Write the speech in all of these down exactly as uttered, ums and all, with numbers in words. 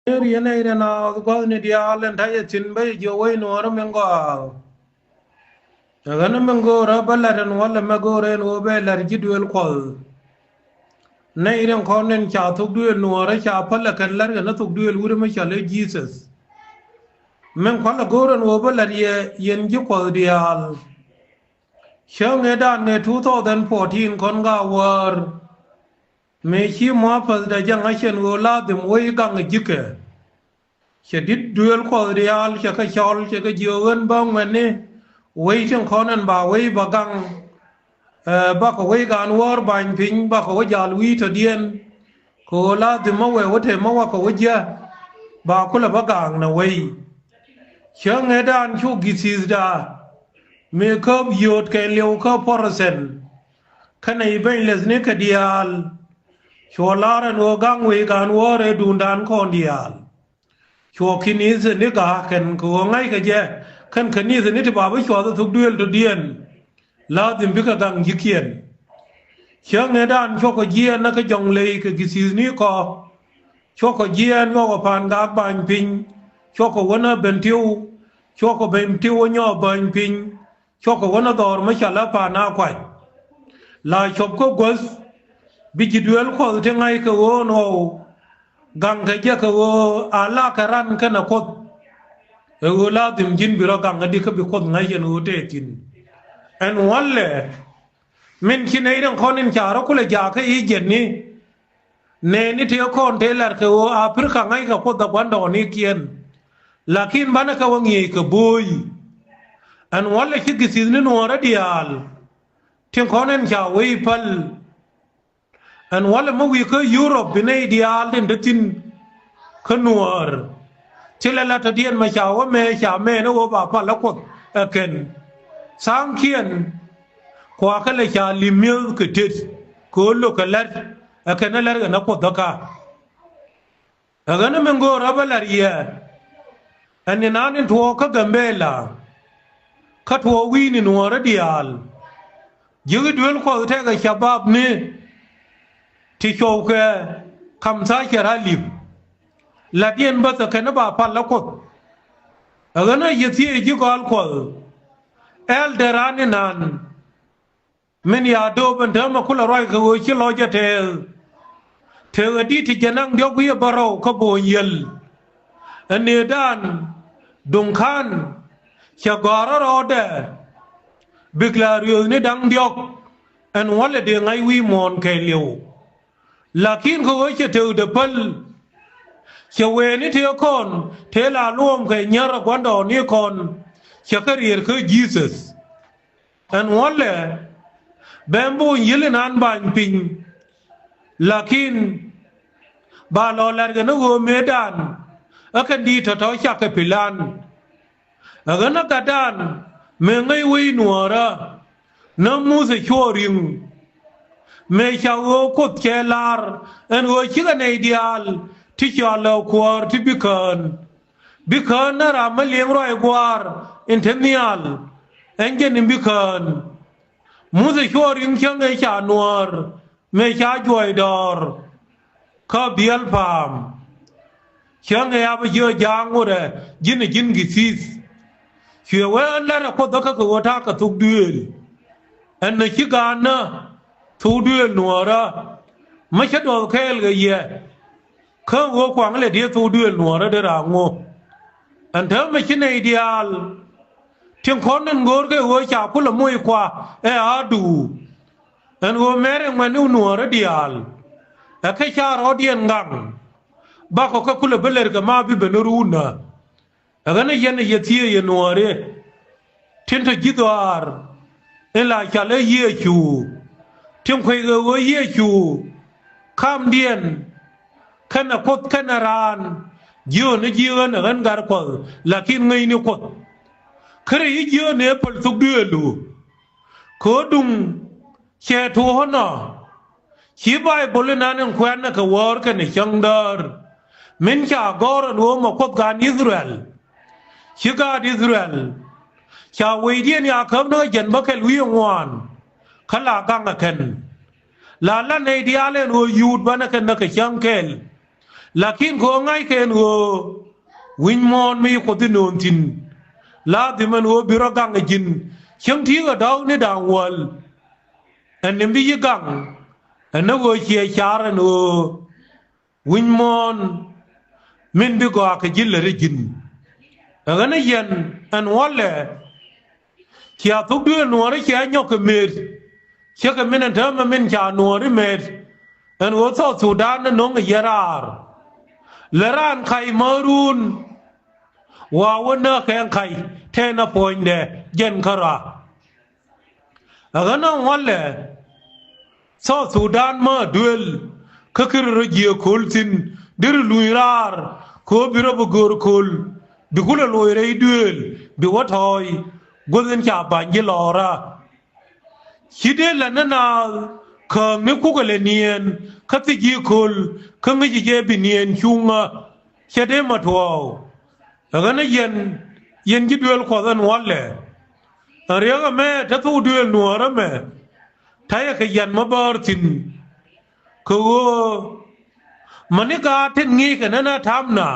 Riɛn ɛ rɛn a gua̱thni diaal ɛn ta̱yɛ thi̱n bä yɛ jiök wec nuɔɔrä min gɔaa. Ɛ ɣän min go̱o̱rä bä la̱t ɛn wälɛ mɛ go̱o̱rä ɛn ɣöö bɛ la̱t ji̱ duëël Kuɔth. Nɛy riɛn kɔn ɛn ca thok duëël nuɔɔrä ca päl ɛ kɛn la̱t kɛn ɛ thok duëël wut ɛmɛ cɔl i̱ Jesus. Min kualɛ go̱o̱r ɛn ɣöö bä la̱t yɛ yɛn ji̱ Kuɔth diaal. Cä ŋetdan ŋet two thousand fourteen kɔn ka wäär. Mëë ci muapäthdɛ jɛ ŋa̱c ɛn ɣöö ladhim wec gaŋ ɛ ji̱kɛ. Cɛ di̱t duëël Kuɔth diaal cɛ kɛ cɔl cɛ kɛ jiök ɣän bä ŋuɛ̈tni wec tin kɔn ɛn ba wec ba gaŋ. Ɛ, bakɛ wec gaan wäär ba̱ny piny bakɛ wä jal wi̱i̱ tɔ̱diɛn. Kɛ ɣöö ladhim mä wee wä te mä wakɛ wä jiä ba kulɛ bä gaŋ nɛ wec. Cä ŋetdan cu githithda mëë käp yio̱o̱t kɛ liɛw kä Protestant. Kä nɛy beny lɛthni kɛ diaal. Cuɔ lar ɛn ɣöö gaŋ wec gaan wäär ɛ duundan kɔn diaal. Cuɔ kinithäni ga̱a̱k kɛn kɛ ɣöö ŋa̱ckɛ jɛ kɛn kanithäni ti ba bi cuath ɛ thok duëël tɔ̱diɛn. Ladhim bikɛ gaŋ ji̱kiɛn. Cä ŋetdan cuɔkɔ jiɛɛn ɛ kä jɔ̱ŋ ley kɛ githithni kɔ. Cuɔkɔ jiɛɛn nyuɔkɔ pa̱a̱n gaak ba̱ny piny. Cuɔkɔ wänä Bentiu. Cuɔkɔ Bentiu wä nyɔɔk bäny piny. Cuɔkɔ wänä dhɔr mä ca lä pa̱a̱n a kuac. La cuɔp kä guäth bi ji̱ duëël Kuɔth ti ŋa̱c kɛ ɣöö ɛn ɣɔw. Gaŋkɛ jɛ kɛ ɣöö a lakɛ ran kɛnɛ Kuoth. Ɛ ɣöö ladhim ji̱n bi rɔ gaŋ ɛ di kä bi Kuoth ŋa̱c ɛn ɣöö tëë thi̱n. Ɛn wälɛ min ci nɛy riɛn kɔn in ca rɔ kulɛ jakä i̱ jɛtni. Nɛɛni tëë kɔn tëë la̱r kɛ ɣöö Aprika ŋa̱ckɛ Kuoth ɛ gua̱ndɔɔŋnikiɛn. Lakin banɛ kɛ wä ŋi̱eec kɛ bo̱o̱c. Ɛn wälɛ ci githithni nuɔɔrä diaal. Tin kɔn ɛn ca wec päl. Ɛn wälɛ mä wi̱i̱ kä Yurop bi nɛy diaal tin te thi̱n kä nuäär. Thilɛ la tɔ̱diɛn mɛ ca wä mɛ ca mɛɛn ɛ ɣöö ba pal ɛ Kuoth ɛ kɛn. Tha̱a̱ŋkiɛn kuakä lɛ ca li̱m mi̱eth kɛ tet kɛ ɣöö lo̱kɛ la̱t ɛ kɛn ɛ la̱t ɣän ɛ Kuoth ɛ ka. Ɛ ɣän ɛ min go̱o̱r ɛ bä la̱t yɛ. Ɛn ni naan in tuɔɔk kä Gambela kä tuɔɔk wi̱i̱ni nuɔɔrä diaal. Ji̱ duëël Kuɔth tɛkɛ cabapni ti cuɔwkɛ kamtha cɛ ra̱l li̱p. La̱tdiɛn bäth ɛ kɛn ɛ ba pal ɛ Kuoth. Ɛ ɣän ɛ yɛ thiec ji̱ gɔaal Kuɔth. Ɛldɛr raan inan min ya do̱o̱p ɛn täämɛ kulɛ ruac kɛ ɣöö ci lɔc ɛ tɛɛth. Tëëkɛ di̱t ti jɛ naŋ diɔ̱k wi̱i̱ ɛ bärɔw kä bo̱o̱ny yäl. Ɛ nëëdan duŋ ka̱n cɛ gɔ̱a̱rä rɔɔdɛ. Bik la riööthni da̱ŋ diɔ̱k ɛn wälɛ dee ŋa̱c wi̱i̱ muɔ̱ɔ̱n kɛɛliw. Lakin kɛ ɣöö cɛ tëkdɛ päl. Cɛ wëëni tëë kɔn tëë la luɔ̱ɔ̱m kɛ nyär ɛ gua̱ndɔɔŋnikɔn. Cɛ kɛ riɛɛr kä Jesus. Ɛn wälɛ bɛ bo̱o̱ny yäl inan ba̱ny piny. Lakin ba lɔ la̱t kɛn ɛ ɣöö mëëdan ɛ kɛn di̱i̱t tɔ̱tɔ̱ cakɛ pi̱lan. Ɛ ɣän ɛ gatdan mëë ŋäc wec nuɔɔrä. Nä Muthɛ cuɔɔr ri̱ŋ mëë ca ɣöö Kuoth cɛ lar ɛn ɣöö cikɛ nɛy diaal ti cɔal ɛ kuäär ti bi kään. Bi kään nä ram mi liŋ ruac gua̱a̱r in te nhial. Ɛn jɛn in bi kään. Muthɛ cuɔɔr ri̱ŋ cäŋ ëë ca nuäär mëë ca juɔc dɔɔr. Kä biɛl pa̱a̱m. Cäŋ ëë a bä jiö ja̱a̱ŋ wurɛ ji̱n ɛ ji̱n githith. Cuɛ wee ɣän la̱t ɛ Kuoth ɛ kä kɛ ɣöö ta̱a̱ kɛ thok duëël. Ɛn nä ci ga̱a̱n nä thok duëël nuɔɔrä. Mä cä duɔth kɛɛl kɛ yɛ. Kä ɣöö kuaŋ lɛ diee thok duëël nuɔɔrä dee raaŋ ŋo. Ɛn täämɛ ci nɛy diaal tin kɔn in go̱o̱r kɛ ɣöö ca kulɛ moc kua ɛ aadu. Ɛn ɣöö mɛr in ŋuɛ̈tni nuɔɔrä diaal. Ɛ kɛ ca rɔɔdiɛn ŋaŋ. Bakɔ kä kulɛ bä lɛr kɛ ma bi ben ruun nä. Ɛ ɣän ɛ yɛn ɛ yɛ thiee yɛ nuɔɔri. Tin te ji̱ dhɔaar in la cal ɛ Yecu. Tin kuec ɣöö Yecu kamdiɛn kɛnɛ Kuoth kɛnɛ raan. Jiööni ji̱ ɣän ɛ ɣän gat Kuɔth lakin ŋäcni Kuoth. Kärɛ i̱ jiööni ɛ päl thuk duëëlu. Kɛ ɣöö duŋ cɛ tuɔɔk nɔ. Ci Bayböl inan in kuɛ̈nɛ kɛ wäär kɛnɛ cäŋ däär. Min ca gɔ̱r ɛn ɣöö mɛ Kuoth gan Ithɛrɛl. Ci gaat Ithɛrɛl. Ca wecdiɛn ya käp ni kä jɛn bäkɛl wi̱i̱ ŋuan. Kä la gaŋ ɛ kɛn. La la nɛy diaal ɛn ɣöö yuut banɛ kɛn nä kɛ cäŋ kɛl. Lakin kɛ ɣöö ŋa̱ckɛ ɛn ɣöö wi̱ny muɔ̱ɔ̱n mi ci Kuoth in nööŋ thi̱n, la dhim ɛn ɣöö bi rɔ gaŋ ɛ ji̱n cäŋ ti̱i̱ kɛ dɔ̱ɔ̱k ni da̱ŋ wäl. Ɛn ni bi ci gaŋ ɛn ni ɣöö ciɛ car ɛn ɣöö wi̱ny muɔ̱ɔ̱n min bi gɔaa kɛ ji̱ lät ɛ ji̱n. Ɛ ɣän ɛ yɛn ɛn wälɛ cia thuk duëël nuɔɔri cia nyɔk kɛ mëët. Ciekɛ min ɛn täämɛ min ca nuɔɔri mëët ɛn ɣöö South Sudan ni no̱ŋ ɛ yɛ raar. Lɛ raan kac määrun wa wä nääk kɛ ɛn kac tɛn ɛ puɔ̱nydɛ jɛn kärɔa. Ɛ ɣän ɛ ŋuɔ̱lɛ South Sudan mä duëël kä kiri rɔ jiɛ köl thi̱n deri luny raar kɛ ɣöö bi rɔ bi göör köl bi kulɛ loc rɛy duëël bi wä tɔ̱ɔ̱c guäth in ca ba̱ny ji̱ lɔɔra. Ci dee lät ni naath kääŋni kukɛ lɛ niɛɛn kä thiec ji̱ köl kä ŋäci jɛ bi niɛɛn cuŋä. Cɛ dee ma tuɔɔk. Ɛ ɣän ɛ yɛn yɛn ji̱ duëël Kuɔth ɛn wälɛ. Ɛn riɛk ɛmɛ te thok duëël nuɔɔr ɛmɛ ta̱yɛ kɛ yɛn mä bäär thi̱n. Kɛ ɣöö mäni gaat tin ŋi̱i̱c kɛ nɛn ɛ ta̱mna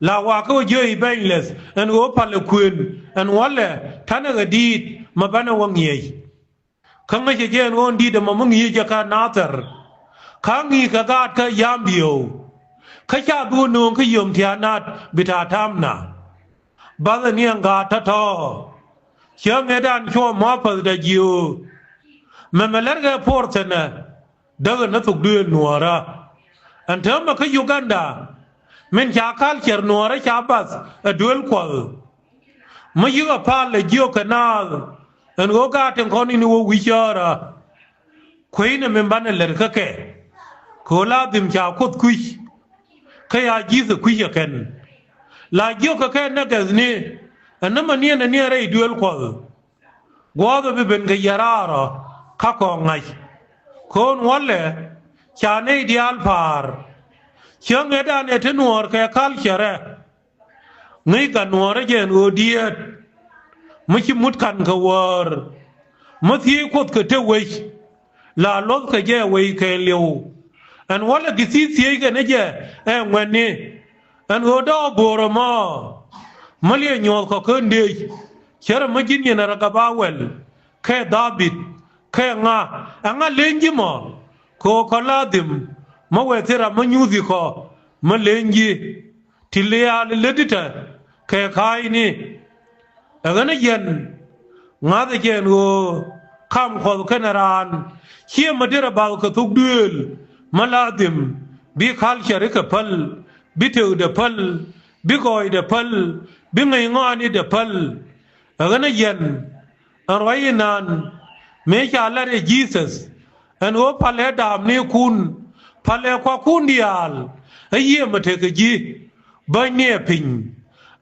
la wakä wä jiö i̱ bɛny lɛth ɛn ɣöö palɛ kuën ɛn wälɛ ta̱nɛ kɛ di̱i̱t ma banɛ wä ŋi̱eec. Kä ŋäcɛ jɛ ɛn ɣöö in di̱t ɛmɔ mi ŋi̱i̱cɛ kä Nathɛr. Kä ŋi̱i̱c kɛ gaat kä Yambio. Kä ca bi wä nööŋ kä yom tia̱a̱ naat bi ta̱a̱ ta̱a̱mna. Bath ɛ ni ɛn gaat tɔ̱tɔ̱. Cä ŋetdan cuɔ mɔ päthdä jiö. Mɛmɛ lɛr kɛ puɔr thi̱nɛ. Däk ɛn ni thok duëël nuɔɔrä. Ɛn täämɛ kä Uganda min ca culture nuɔɔrä ca bath ɛ duëël Kuɔth. Mi yi̱k a pal ɛ jiök kɛ naath ɛn ɣöö gaat tin kɔn in wä wi̱c cäärä. Kueynɛ min banɛ lät kä kɛ kɛ ɣöö la dhim ca Kuoth kui̱c. Kä ya ji̱th ɛ kui̱c ɛ kɛn la jiök kɛ kɛ nɛ gɛthni. Ɛn nä ma niɛn ɛ niɛn rɛy duëël Kuɔth. Guɔ̱ɔ̱th ɛ bi ben kɛ yɛ raarɔ kä kɔŋ ŋa̱c. Kɛ ɣöö ɛn wälɛ ca nɛy diaal pa̱a̱r. Cäŋ ëëdan ɛ te nuɔɔr kɛ culture ɛ. Ŋäc gat nuɔɔrä jɛ ɛn ɣöö diɛɛt. Mi ci mut ka̱n kɛ wäär mi thiec Kuoth kɛ te wec. La luɔ̱thkɛ jɛ wec kɛɛliw. Ɛn wälɛ gi̱thi̱th thiec kɛn jɛ ɛ ŋuɛ̈tni. Ɛn ɣöö dɔɔk bo̱o̱r ɛmɔ mi liɛ nyuɔ̱th kɔ kä ndëëc. Cärɛ mi ji̱n yɛn ɛ rɛ gap a wɛl kɛ dhabit kɛ ŋa. Ɛŋa leny ji̱ mɔ kɛ ɣöö kɔ la dhim mi wee thil ram mi nyuuthi kɔ mi leny ji̱. Ti liaal lät i̱tä kɛ ka̱a̱cni. Ɛ ɣän ɛ yɛn ŋa̱thɛ jɛ ɛn ɣöö kam Kuɔth kɛnɛ raan. Ciɛ mi derɛ bath kɛ thok duëël mi la dhim bi culture ikɛ päl, bi tëkdɛ päl, bi gɔɔydɛ päl, bi ŋäc ŋɔaanidɛ päl. Ɛ ɣän ɛ yɛn ɛn ruac inan mëë ca lat ɛ Jesus ɛn ɣöö palɛ daamnikun, palɛ kuakun diaal. Ɛ yiëë mi tekɛ ji̱ bänyni ɛ piny.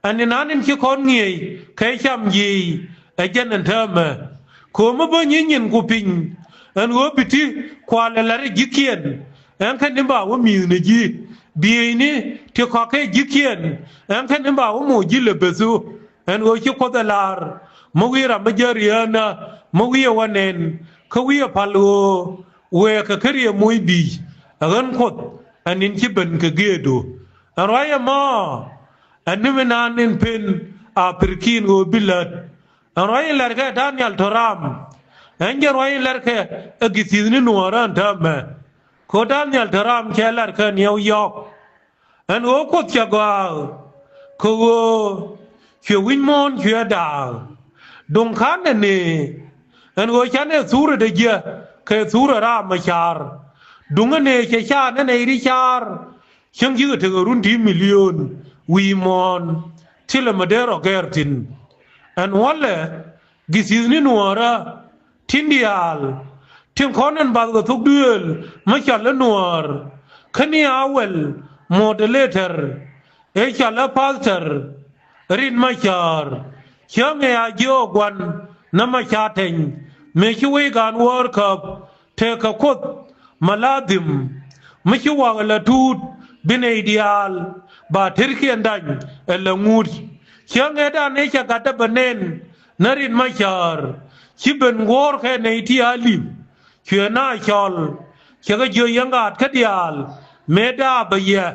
Ɛn inan in ci kɔn ŋi̱eec kɛ cam ji̱ ɛ jɛn ɛn täämɛ. Ko̱o̱m ɛ bäny i̱ nyinku piny ɛn ɣöö bi ti kualɛ lat ɛ ji̱kiɛn. Ɛn kɛn i̱ ba wä mi̱i̱th ni ji̱ bieyni ti kɔakɛ ji̱kiɛn. Ɛn kɛn i̱ ba wä moc ji̱ lɛ bethu. Ɛn ɣöö ci Kuoth ɛ la̱r mi wi̱i̱ ram mi jääri ɣänä mi wi̱i̱ ɛ wä nɛn kä wi̱i̱ ɛ pal ɣöö wëë kɛ kä riɛ moc bi̱i̱c. Ɛ ɣän Kuoth ɛ ni̱n ci ben kɛ gëëdu. Ɛn ruac ɛmɔ ɛ ni mi naan in pen a pirki̱n ɣöö bi lät. Ɛn ruac in lɛr kɛ Daniel Toram ɛn jɛ ruac in lɛr kɛ ɛ gi̱thi̱thni nuɔɔrä ɛn täämɛ. Kɛ ɣöö Daniel Toram cɛ lɛr kɛ New York. Ɛn ɣöö Kuoth cɛ gɔaa kɛ ɣöö cuɛ wi̱c muɔ̱ɔ̱n cuɛ daak. Duŋ ka̱n ɛ nëë ɛn ɣöö canɛ thurɛ dee jiɛ kɛ thurɛ raam ɛ ca̱r. Duŋ ɛ nëë cɛ ca̱r nɛ nɛy ri ca̱r. Cäŋ cikɛ tekɛ run ti milion wi̱i̱ muɔ̱ɔ̱n. Thilɛ mi dee rɔ gɛr thi̱n. Ɛn wälɛ gi̱thi̱thni nuɔɔrä tin diaal tin kɔn in bath kɛ thok duëël mi cɔal i̱ nuäär. Kä ni a wɛl moderator ëë cɔal i̱ pastor Rit Macäär. Cäŋ ëë a jiök gua̱n nä ma ca tɛny mëë ci wec gaan wäär käp. Tëëkɛ Kuoth ma la dhim mi ci wakä la tuut bi nɛy diaal ba terkiɛn dany ɛ la ŋut. Cäŋ ëëdan ëë cɛ gatdä bɛ nɛn nä Rit Macäär ci ben guɔ̱ɔ̱rkɛ nɛy ti a li̱p. Cuɛ na cɔl cɛ kɛ jiök yɛn gaat kä diaal mëë daapä yɛ.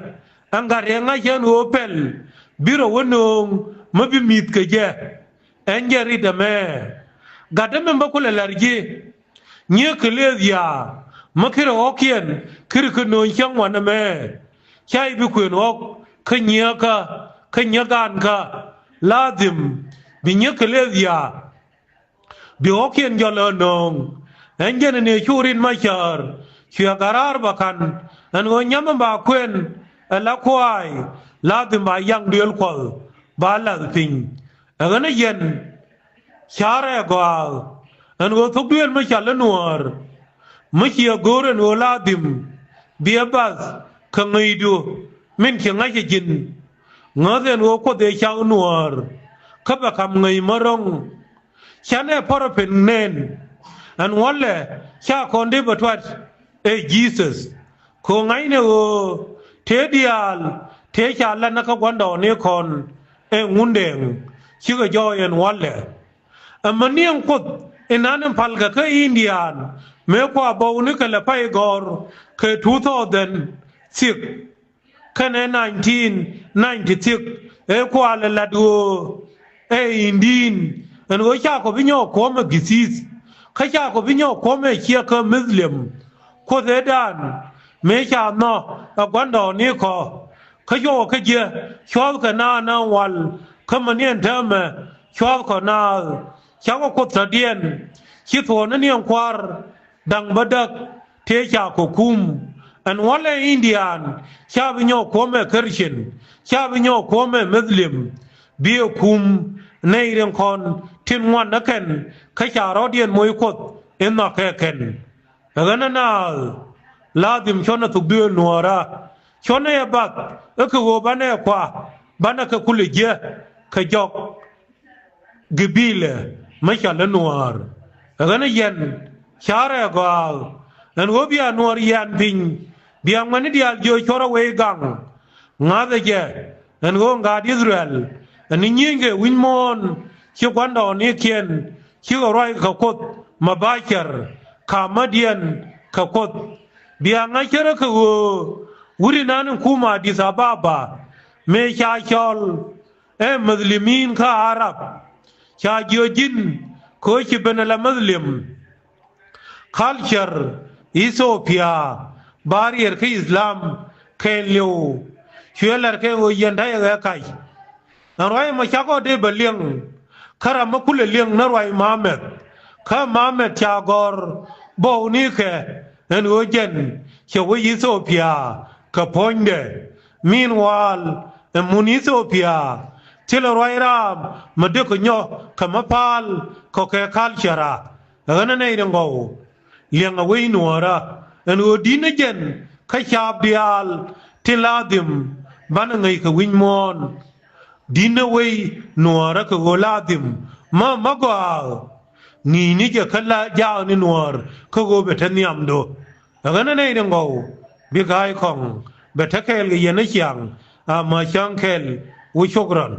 Ɛn gat ëë ŋa̱c ɛn ɣöö pɛl bi rɔ wä nööŋ mi bi mi̱th kɛ jɛ. Ɛn jɛ rit ɛmɛ gat ɛmɛ bä kulɛ la̱r ji̱. Nyiëëk kɛ lëëth ya̱a̱ mi kirɛ ɣɔ̱kiɛn kirɛ kɛ nööŋ cäŋ wanɛ mɛ. Ca i̱ bi kuën ɣɔ̱k kä nyiëëkä kä nyiëëk gaankä. Ladhim bi nyiëëk kɛ lëëth ya̱a̱ bi ɣɔ̱kiɛn jɔl ɛ nööŋ. Ɛn jɛn ɛ ni cu rin ma cäär cuɛ garaar bä ka̱n. Ɛn ɣöö nyam ɛn ba kuën ɛ la kuaay. Ladhim ba yaŋ duëël kuɔth ba lath piny. Ɛ ɣän ɛ yɛn ca̱rɛ gɔaa ɛn ɣöö thok duëël mi cɔal i̱ nuäär. Mi ciɛ go̱o̱r ɛn ɣöö ladhim bi ɛ bath kɛ ŋäcdu min ci ŋa̱c ɛ ji̱n. Ŋäth ɛn ɣöö kuoth ëë cak nuäär kä bɛ ka̱m ŋäc mä ro̱ŋ. Canɛ pɔrɔ pen nɛn ɛn wälɛ ca kɔn dee bɛ tuat ɛ Jesus. Kɛ ɣöö ŋa̱cnɛ ɣöö tëë diaal tëë ca lat ni kä gua̱ndɔɔŋnikɔn ɛ Ŋundɛŋ. Cikɛ jɔɔc ɛn wälɛ. Ɛmɛ niɛŋ kuoth inan in palkɛ kä Indian mëë kua bɔwni kɛ lɛ pay gɔ̱r kɛ two thousand six kɛnɛ nineteen ninety-six. Ëë kua lɛ lat ɣöö ɛ Indian ɛn ɣöö cakɔ bi nyɔɔk kuɔ̱mɛ githith. Kä cakɔ bi nyɔɔk kuɔ̱mɛ ciɛ kä Muslim. Kuoth ëëdan mëë ca nhɔk ɛ gua̱ndɔɔŋnikɔ. Kä cuɔkɔ kä jiɛ cua̱thkɛ naath ni wal. Kä mäni ɛn täämɛ cua̱thkɔ naath. Cakɔ kuoth tɔ̱diɛn ci thuɔɔk ni niɛŋ kua̱r da̱ŋ bädäk tëë cakɔ kum. Ɛn wälɛ Indian ca bi nyɔɔk kuɔ̱mɛ Christian ca bi nyɔɔk kuɔ̱mɛ Muslim. Bi ɛ kum nɛy riŋ kɔn tin ŋuan ni kɛn kä ca rɔ̱diɛn moc kuoth in nhɔakɛ kɛn. Ɛ ɣän ɛ naath ladhim cuɔ̱nɛ thok duëël nuäärä. Cuɔ̱nɛ yɛ bath ɛ kɛ ɣöö banɛ kua banɛ kɛ kulɛ jiɛ kɛ jɔk gibilɛ mi cɔal i̱ nuäär. Ɛ ɣän ɛ yɛn ca̱rɛ gɔaa ɛn ɣöö bia nuäär yian piny. Bia ŋuɛ̈tni diaal jiök cuɔ̱rä wec gaŋ. Ŋa̱thɛ jɛ ɛn ɣöö ŋa̱a̱t Ithɛrɛl ɛn ni nyieeny kɛ wi̱c muɔ̱ɔ̱n ci gua̱ndɔɔŋnikiɛn cikɛ ruac kɛ kuoth mɛ ba cär kamädiɛn kɛ kuoth. Bia ŋa̱c cärä kɛ ɣöö wut inan in kumɛ Addis Ababa mëë ca cɔl ɛ Muslimin kä Arab. Ca jiök ji̱n kɛ ɣöö ci ben ala Muslim. Culture Ethiopia ba riɛr kä Islam kɛɛliw. Cuɛ la̱r kɛ ɣöö yɛn ta̱yɛ ɣɛ kac. Ɛn ruac ɛmɔ cakɔ dee bɛ liɛŋ kä ram mi kulɛ liɛŋ ni ruac Mahamɛth. Kä Mahamɛth ca gɔ̱r bɔwnikɛ ɛn ɣöö jɛn cɛ wec Ethiopia kɛ puɔ̱nydɛ. Meanwhile ɛ mun Ethiopia thilɛ ruac raam mi dee kɛ nyɔk kɛ mi pa̱a̱l kɛ kɛ culture. Ɛ ɣän ɛ nɛy rin gɔw liɛŋɛ wec nuäärä ɛn ɣöö di̱t ni jɛn kä caap diaal tin la dhim banɛ ŋäc kɛ wi̱c muɔ̱ɔ̱n. Di̱t ni wec nuäärä kɛ ɣöö la dhim mä mä gɔaa. Ŋi̱i̱cni jɛ kä la jaakni nuäär kä ɣöö bɛ te nhiamdu. Ɛ ɣän ɛ nɛy rin gɔw bi ga̱a̱c kɔŋ bɛ te kɛɛl kɛ yɛn ni ciaŋ. Ama cäŋ kɛl wä cok rɔn.